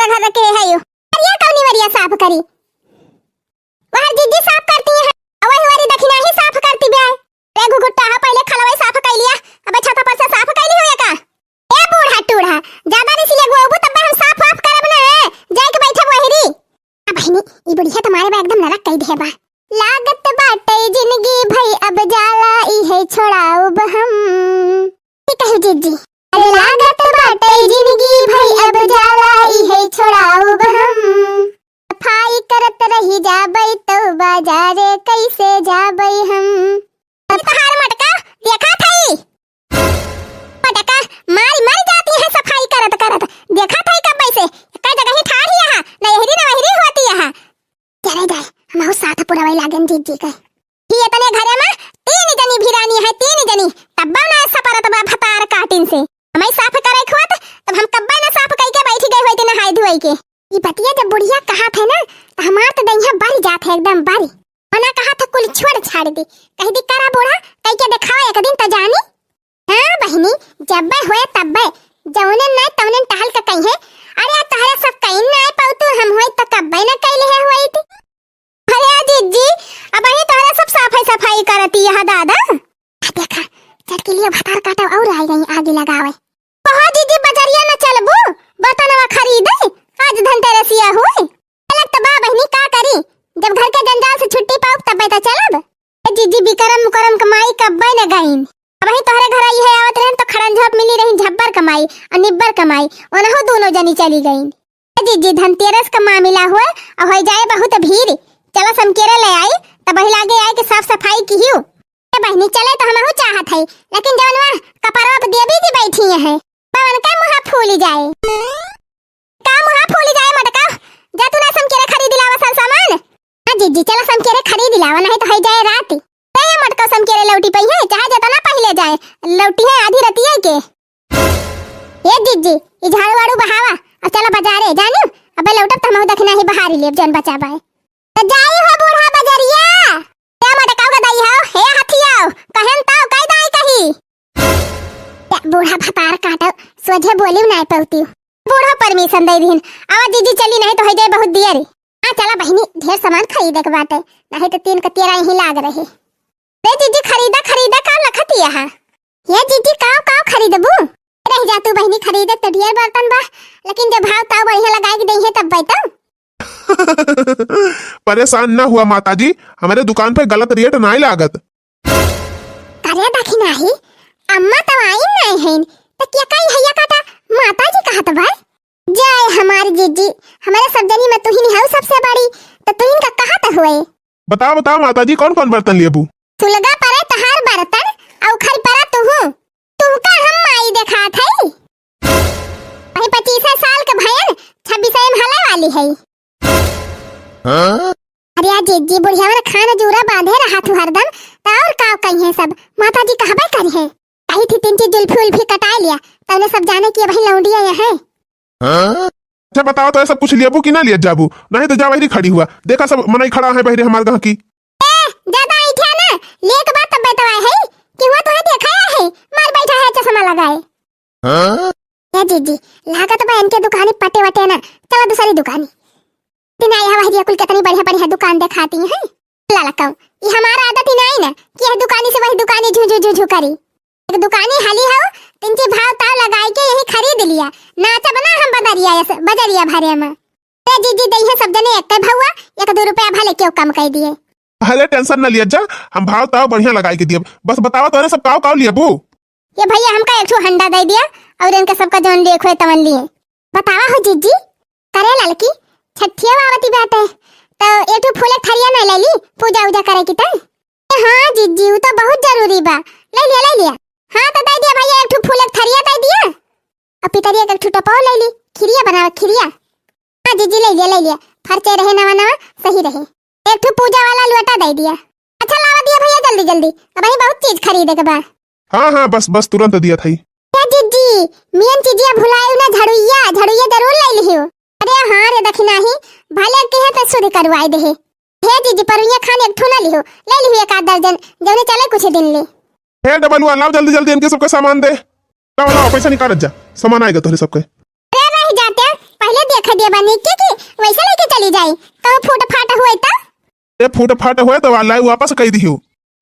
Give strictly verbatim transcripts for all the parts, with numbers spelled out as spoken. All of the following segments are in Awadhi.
घर रखे है यो। अरे ये कौनी वरिया साफ करी? वह जिज्जी साफ करती है, और वही वाली दखिना ही साफ करती बे। रे घुघुट्टा है, पहले खलवई साफ कर लिया, अब छत पर से साफ कर ली हुए का? ए बूढ़ा टूढ़ा, ज्यादा नहीं सिले गुआबू, तब हम साफ वाफ करब ना, जाए के बैठब वही री। आ बहिनी, ई बुढ़िया तुम्हारे बा एकदम नरक कई दे बा। लागत बाटे जिंदगी भई अब जाला, इहे छोड़ाउब हम। ई कही जिज्जी। अरे लागत बाटे जिंदगी भई अब जाला, इहे छोड़ाउब हम। सफाई करत रही जाबई तो बाजारे कैसे जाबई हम। अरे तोहार मटका देखा थई। मटका मारी मर जाती है सफाई करत करत। देखा थई कब से, एक जगह ही ठाढ़ी यहाँ, न यहरी न वहरी होती यहाँ। चले जाए, हमहू साथ पुरवई लागेन जिज्जी के। ही इतने घरे में तीन जनी भिरानी है, तीन जनी, तब्बा ना सपरत बा भतार काटिन से। हमें साफ करे खुआत, तब हम कब्बे ना साफ कई के बैठ गए होती नहाई धोई के। ई बतिया जब बुढ़िया कहा थे ना, तो हमार तो दहिया बरी जात है एकदम बरी। मना कहा था कुल छोड़ छाड़ दी, कह दी करा बूढ़ा, कई के दिखावा एक दिन तो जानी। हाँ बहिनी, जब्बे होए तब्बे, जौने नाय तौने टहल के कहिए, "अरे तहरे सब कहीं नाय पाऊ तू, हम होई तो कब्बे न कैले है होई थी।" अरे जिज्जी, अब ही तोहरे सब साफाई सफाई करती है दादा। आ देखा, चटकिलिया भतार काटा और आ गई आगे लगावे। कहो जिज्जी, बजरिया न चलबू, बर्तनवा खरीदे, आज धनतेरसिया हुई। चलत तो बा बहिनी, का करी, जब घर के जंजाल से छुट्टी पाउब तब्बे तो चलब। ए जिज्जी, बिकरम मुकरम के माई कब्बे न गईन। अबही तोहरे घर आई है, आवत रहन तो खड़न झोप मिली रही झब्बर कमाई और निब्बर कमाई, ओनहु दोनों जनी चली गईन। ए जिज्जी, धनतेरस का मामिला हुए और हो जाए बहुत भीड़, चला समकेरे ले आई, तब वही लागे आए कि साफ सफाई की हियो। ए बहिनी, चले तो हमहू चाहत है, लेकिन जौन वह कपड़वा पे देवी जी बैठी है, पवन का मुहा फूली जाए। का मुहा फूली जाए मटका, जा तू ना समकेरे खरीद लावा सब सामान। हाँ जिज्जी, चला समकेरे खरीद लावा, नहीं तो हो जाए रात। ए, ये मटका समकेरे लौटी पई है, चाहे जितना पहिले जाए, लौटी है आधी रतिया के। ए जिज्जी, ई झाड़ू वाड़ू बहावा, अब चला बजारे, जानियो, अबे लौटब त हमहू दखिना ही बहारी लेब, जौन बचा बाए। त जाई हो बूढ़ा बजरिया, ए मटका का दई हो, हे हथिया, कहन ताऊ, कई दाई कही। या बूढ़ा भतार काटो, सोझे बोली नाय पौती। बूढ़ा परमिशन दे दीन, आवा जिज्जी चली, नहीं तो हो जाए बहुत दियर। हाँ, चला बहिनी, ढेर सामान खरीदे के बाटे, नहीं तो तीन का तेरा यहीं लाग रहे। रे जिज्जी, खरीदा, खरीदा, का लखत यहाँ? ये जिज्जी, काव, काव खरीदबू? रह जा तू बहिनी, खरीदे तो ढेर बर्तन बा, लेकिन जब भाव ताव बढ़िया लगाए के देइहे तब बैठो। परेशान न हुआ माता जी, हमारे दुकान पे गलत रेट नाय लागत। करे दखिनाही, अम्मा तो आई नाय हैं, तो क्या कही हैया काटा माता जी कहत बा? जय हमार जिज्जी, हमारे सब जनी में तुहिन हऊ सबसे बड़ी, तो तुहिन का कहत हुए। बताओ, बताओ माता जी, कौन कौन बर्तन लेबू? सुलगा परे तहार बर्तन, अउ खरी परा तुहू। तुहका हम माई देखात हई। अभी पच्चीस साल के भयन, छब्बीस में हले वाली है। हाँ? अरे आ जिज्जी, बुढ़िया में खान जूरा बांधे रहा तू हरदम, त और का कही है सब, माता जी कहबे करी है। कही थी तीन चीज जुल्फी उल्फी कटाए लिया, तउने सब जाने कि अबही लौंडिया यहाँ है। हाँ? अच्छा बताओ तो, ये सब कुछ लियबू कि ना लियत जाबू? नहीं तो जा बहरी खड़ी हुआ, देखा सब मनई खड़ा है बहरे हमार गाँव की। ए, ज्यादा ऐठा ना, लेक बात तब बतवा है कि हुआ तोहे देखा है, मार बैठा है चश्मा लगाए। हाँ? ए जीजी, लागत बा इनके दुकानी पटे वटे ना, चला दूसरी दुकानी। दिन आया हवा है कुल कितनी बढ़िया बढ़िया दुकान दिखाती हैं। लाला कहूँ, ये हमारा आदत ही नहीं ना कि यह दुकानी से वही दुकानी झू झू झू झू करी। एक दुकानी हाली हऊ, तिनची भाव ताव लगाई के यही खरीद लिया। नाचब ना हम बदरिया ऐसे, बजरिया भरे में। ए जीजी, दइहे सब जने एक भौआ, एक दो रुपया भले क्यों कम कर दिए। अरे tension न लिया जा, हम भाव ताव बढ़िया लगाई के दिए। बस बतावा तोरे सब काव काव लियबू? ये भैया हमका एक ठो हंडा दे दिया और इनके सबका जौन लेख हुए तवन लिए। बतावा हो जीजी, करे ललकी, छठिया आवती बाटे, तो एक ठो फूल एक थरिया नहीं ले ली, पूजा उजा करे की तय। हाँ जीजी, वो तो बहुत जरूरी बा, ले लिया, ले लिया। हाँ तो दे दिया भैया, एक ठो फूल एक थरिया दे दिया, और पितरिया के एक ठो टपो ले ली, खिरिया बनावे खिरिया। हाँ जीजी, ले लिया, ले लिया, फरचे रहे नवा नवा, सही रहे। एक ठो पूजा वाला लोटा दे दिया। अच्छा लावा दिया भैया जल्दी जल्दी, अब ही बहुत चीज खरीदे के बा। हाँ हाँ, बस बस, तुरंत दिया थई। ए जीजी, मेन चीजिया भुलायु ना, झड़ुइया, झड़ुइया जरूर ले लिहियो। अरे हाँ रे दखिनाही, भले के है तो शुद्ध करवाए दे। हे जीजी, परुइया खान एक ठो ना लिहो, ले लिहो एक आध दर्जन, जौने चले कुछ दिन ले। हे डबलुआ, लाओ जल्दी जल्दी इनके सबके सामान दे। लाओ लाओ, पैसा निकालत जा, सामान आएगा तोहरे सबके। अरे रह जाते, पहिले देखे दिया बा नीक के कि वैसे लेके चली जाई, कहूँ फूट फाट हुए तो। ए फूट फाट हुए तो लाई वापस कई दियो,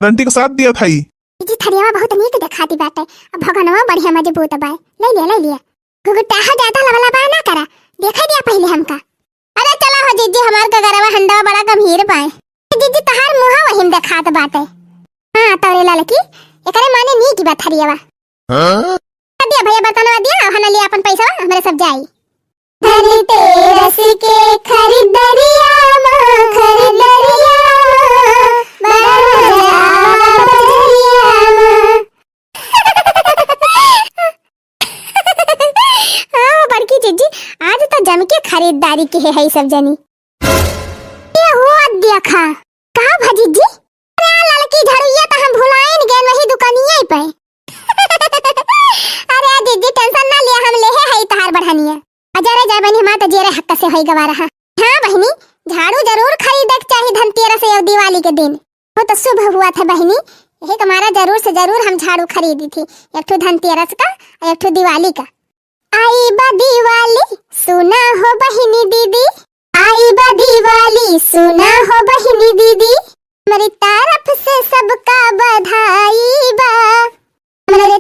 गारंटी के साथ दिया था ई। जीजी थरियावा बहुत नीक देखाती बाटे, अब भगनवा बढ़िया मजबूत बाय, ले लिया ले लिया। घुघुटाहा ज्यादा लबलबा ना करा, देखे दिया पहिले हमका। अरे चला हो जीजी, हमार गगरवा हंडवा बड़ा गंभीर बाय। जीजी तहार मुहा वही में देखात बाटे। हाँ तोरे ललकी, एकरे माने नीक बा थरियावा। हाँ? दिया भैया बर्तनवा दिया, और हना लिया अपन पैसा, हमरे सब जाई। धन तेरस के खरीदरिया मा, खरीदरिया मा, बड़ा मजा आवा बजरिया मा। हाँ बड़की जीजी, आज तो जम के खरीदारी के है, है सब जनी। ये हुआ देखा, का भा जीजी? अरे ललकी झड़ुइया तो हम भुलाइन गए वही दुकानिया पे। अरे जीजी tension ना लिया, हम लेहे है तहार बढ़निया। अजय रे जय बहनी, हमार तो जेरे हक से होई गवा रहा। हाँ बहनी, झाड़ू जरूर खरीदे के चाही धनतेरस और दिवाली के दिन। वो तो शुभ हुआ था बहनी, यही तुम्हारा जरूर से जरूर हम झाड़ू खरीदी थी, एक ठो धनतेरस का और एक ठो दिवाली का। आई बा दिवाली सुना हो बहिनी दीदी, आई बा दिवाली सुना हो बहिनी दीदी, मेरी तरफ से सबका बधाई बा, मेरी